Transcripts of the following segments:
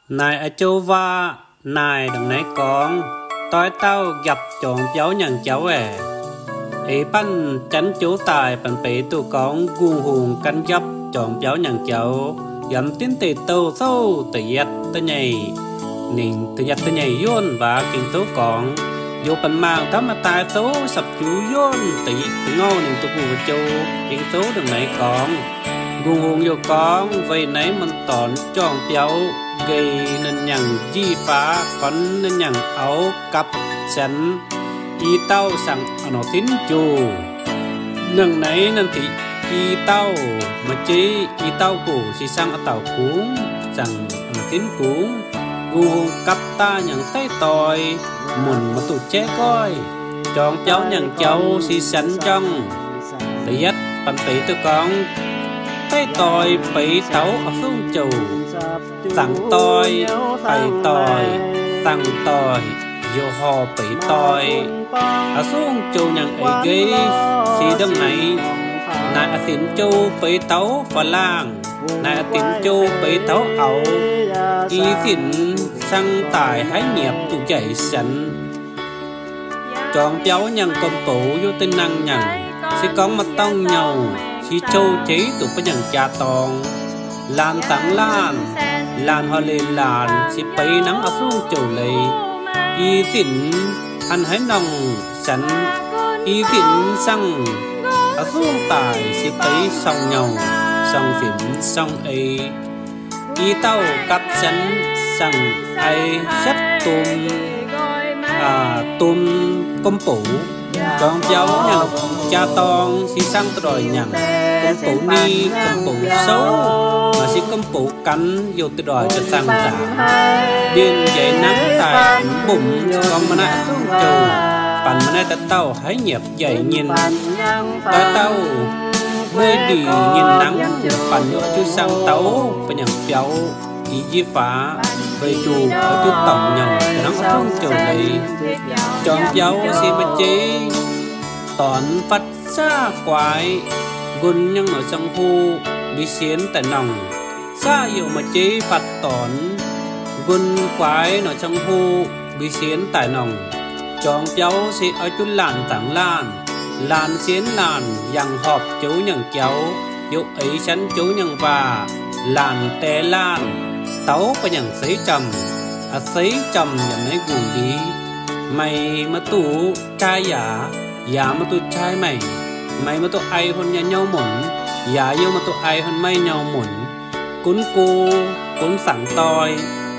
Naaic a'jou waac naaic ndongc naaiv gorngv, doix dauh njapc juangc biauv nyaangc jauv aeqv, eix banh janx joux daaih banh beix duqv gorngv Gung Hungh gan njapc juangc biauv nyaangc jauv. Yiem Diqv Deic Douh Souv da'yietv da'nyeic, ninh da'yietv da'nyeic yuonh waac Ging-Sou gorngv, yaac banh mangc taux Matv^taai Sou sapv juov yuonh da'nyeic da'ngauh ninh duqv mbuox joux Ging-Sou ndongc naaiv gorngv, Gung Hungh yaac gorngv, weic naaiv mun dorn juangc biauv nqe ninh nyaangc njiec faax, gornv ninh nyaangc auv gapv sienx i dauh saangc a'normh sinv joux. Nangh naaiv nanv diqc i dauh, maaih jeiv i dauh gox se saangc a'dauh kungx, saangc a'normh sinv kungx. Gung Hungh gapv daaih nyaangc deiv doix, munc maiv duqv jaiv goiv. Juangc biauv nyaangc jauv se sienx njorngh. Da'yietv banh beix duqv gorngv, deiv doix beix taux a'sungv jouh, zaangc doix, baic doix, zaangc doix, youc horh beix doix. A'sungv jouh nyaangc eix nqeiv se ndongc naaiv. Naaic a'sinx jouh beix taux faalaangh, naaic a'sinx jouh beix taux auv, i zinc saangc daic haiv nyiepc duqv njaaic sienx. Juangc biauv nyaangc gomh boux yiem deic-nangh nyaangc, se gorngv maaih dorngh nyouh, se zou jeiv duqv ba'nyaangc jaa dorngx. Laanh dangx laanh, laanh horh-leiz laanh se beix nangv a'sungv jouh leiz. I zinc han haiv nongh sienx, i zinc saangc a'sungv daic se beix sorng nyouh, sorng zinc, sorng eix. I dauh gapv sienx saangc ai sietv domh, domh gomh boux. Juangc biauv nyaangc jaa dorngx se saangc da'ndoic nyanc, gomh boux ni, gomh boux souv, maaih se gomh boux gan youh da'ndoic jaa zaangh ndaangc. Mbienv njaix nangv daaih mbomc se gorngv maaih naaiv a'sungv jouh, banh maaih naaiv dauh dauh haiv nyiepc njaaic nyinh. Dauh dauh mueiz ndiev nyinh nangv, banh youh oix zuqc saangc dauh ba'nyaangc biauv i njiec faax, weic zuqc oix zuqc dorngc nyouh nangv a'sungv jouh leiz. Juangc biauv se maaih jeiv dornx fatv saav guaix, nqun nyangv norm siang-huv mbi sienx daaih nongh. Saav youh maaih jeiv fatv dornx, nqun guaix norm siang-huv mbi sienx daaih nongh. Juangc biauv se oix zuqc laanh zaangc laanh, laanh sienx laanh, yangh horpc jouv nyaangc jauv, youh eix sienx jouv nyaangc waac, laanh die laanh, taux ba'nyaangc seix jomc, a'seix jomc yaac maiv nqungc ndiev. Meih maiv duqv jaa yaac, yaac maiv duqv jaa meih. Meih maiv duqv aix huin yaac nyau munc, yaac yaac maiv duqv aix huin meih nyau munc. Gunv go, gunv saangc doix,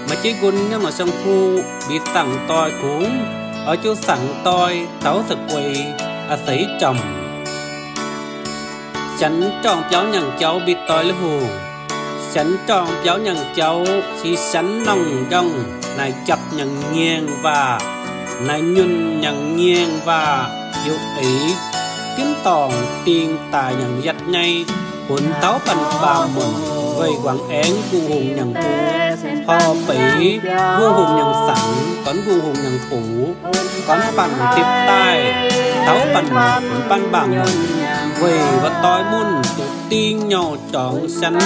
maaih jeiv nqun nyangv norm siang-huv mbi saangc doix kungx, oix zuqc saangc doix taux za'guei a'seix jomc. Sienx juangc biauv nyaangc jauv mbi doix la'hungh. Sienx juangc biauv nyaangc jauv se sienx nongh njorngh naaic japc nyaangc nyiengh waac, naaic nyunh nyaangc nyiengh waac, youh eix ginv dorngc dingh daic nyaangc yatc nyei, hunx taux banh baamh munc, weic guangc aengx Gung Hungh nyaangc bung, horpc beix Gung Hungh nyaangc saangx, gornv Gung Hungh nyaangc bungx, gornv banh tipv daaih taux banh, banh baamh munc, weic wuov doix munc duqv dingh nyouh jorngx sienx,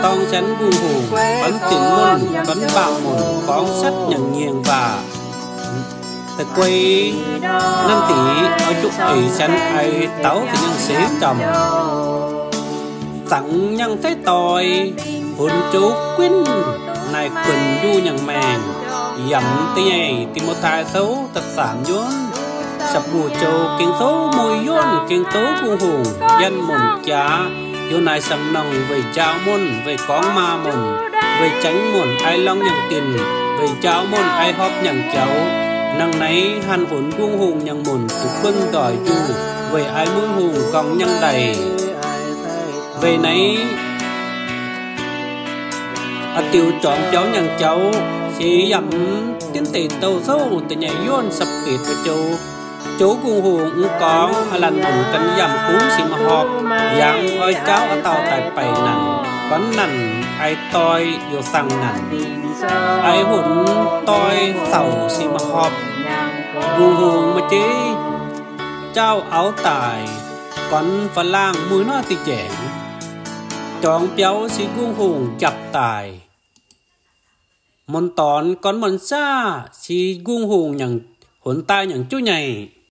dorng sienx Gung Hungh, gornv dinc munc, gornv baamh munc, gorngv setv nyaangc nyiengh waac. Da'guei nanv diqc oix zuqc eix sienx aix taux za'nyangv seix jomc. Zaangc nyangv zeiv doix, hunx joux gunv naaic guonc njuh nyaangc maengc. Yaac da'nyeic Ti^mo^tai Sou da'faam yuonv, sapv-buoz joux Ging-Sou mueiz yuonv, Ging-Sou Gung Hungh yienh munc jaax, yiem naaic saangc nongh weic njaaux munc, weic gorngv maa munc, weic jangx munc aix lorngh nyaangc dinc, weic njaaux munc aix horpc nyaangc jaux. Nangh naaiv hanc hunx Gung Hungh nyaangc munc duqv buonv ndoic njuh, weic aix Gung Hungh nqorngv nyangv ndaic. Weic naaiv a'diuh juangc biauv nyaangc jauv se yaac Diqv Deic Douh Sou da'nyeic yuonv sapv betv joux. Joux Gung Hungh mv gorngv a'lanc munc gan yaac kungx se maaih horpc, yaac oix jaauv a'dauh daaih baih nanc, gornv nanc aix doix youc saangc nanc, aix hunx doix sauc se maaih horpc. Gung Hungh maaih jeiv jaauv auv daic, gornv faalaangh muiz-nuav dih njaengx. Juangc biauv se Gung Hungh njapc daic. Mun dornx gorn muonh zaqv, si nqungh hungh honx daaih nyangc juv nyaih.